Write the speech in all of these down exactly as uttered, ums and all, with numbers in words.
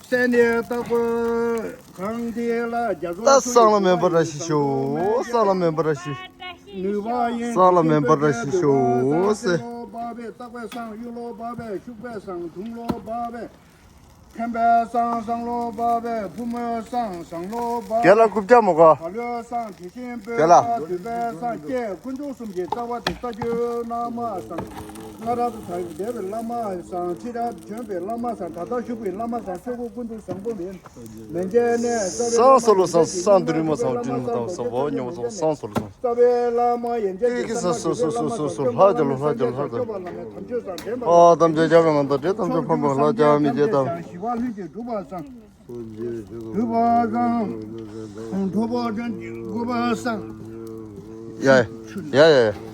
སེམས་ནི་བདག་པོས་གང་དེ་ལ་རྒྱ་མཚོ་ད་གསང་ལ་མེ་འབར་ར་ཤི་ཤོ། གསང་ལ་མེ་འབར་ར་ཤི། ནུས་པ་ཡིན་གསང་ལ་མེ་འབར་ར་ཤི་ཤོ་ཟེར། ལོ་འབབ་པའི་རྟག་པའི་གསང་གཡུ་ལོ་འབབ་པའི་ཤུག་པའི་གསང་དུང་ལོ་འབབ་པའི། མཁན་པའི་གསང་གསང་ལོ་འབབ་པའི་བུ་མོའི་གསང་གསང་ལོ་འབབ་རྒན་ལགས་རྐུབ་བཀྱག་མོ་ག་ག་ལོའི་གསང་དེ་བཞིན་པོའི་རྒན་ལགས་གསང་དུད་པའི་གསང་སྐྱེས་དཀོན་མཆོག་གསུམ་གྱི་རྩ་བ་དེ་ས་བཅུའི་བླ་མ་གསང་། སྔ་རབས་ཏུ་དར་བའི་བླ་མ་གསང་། ཕྱི་རབས་བྱོན་པའི་བླ་མ་གསང་། ད་ལྟ་བཞུགས་པའི་བླ་མ་གསང་། ཆོས་སྐུ་ཀུན་ཏུ་བཟང་པོ་ལས། མན་ཆད་ནས་རྩ་བའི་བླ་མ་ཡན་ཆད་ཀྱི་སྙིང་པོ་ཡིན་པའི་བླ་མ་གསང་། སྤྲིན་མ་དང་ཟབ་བོ་ཉོ་བ་སོགས་གསང་སོ་ལ་སོང་། རྩ་བའི་བླ་མ་ཡན་ཆད་ཀྱི་ཀྱི་ས་སོ་སོ་སོ་སོ་སོ་ལྷ་རྒྱལ་ལོ་ལྷ་རྒྱལ་ལོ་ལྷ་རྒྱལ་ལོ། ཨ་དམ་ཆོས་རྒྱལ་བའི་ངང་དང་འདྲེ་དམ་ཆོས་ཕམ་པ་ལྷ་རྒྱལ་མི་རྒྱལ་དང་། ཞི་བ་ལྷུན་གྱིས་གྲུབ་པ་གསང་། གྲུབ་པ་གསང་། གྲུབ་པ་གསང་། ཡ་ཡ་ཡ་ཡ།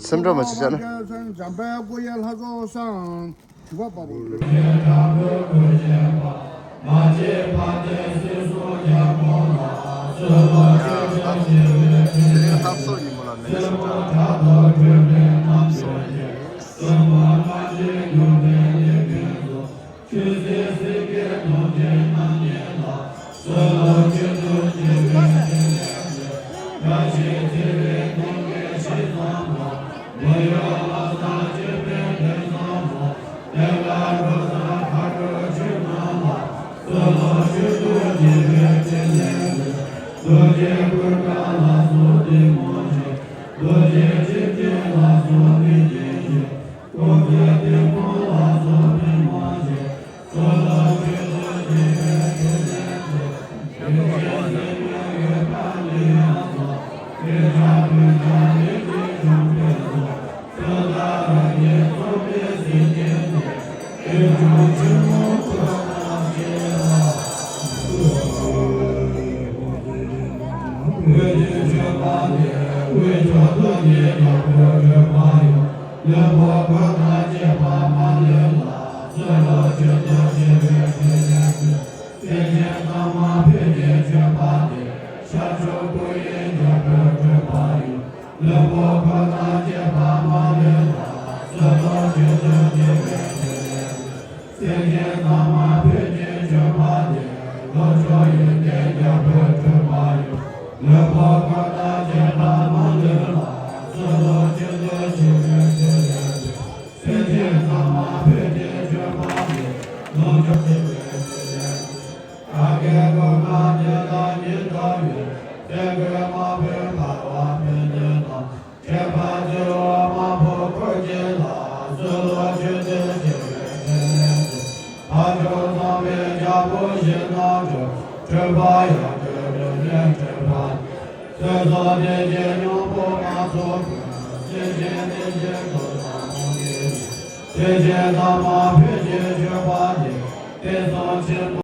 སེམས་ཁྲལ་མ་བྱེད་བྱ་ན། འཇམ་དཔལ་སྐུ་ཡི་ལྷ་ཚོགས་གསང་། ཞི་བ་དཔའ་བོ།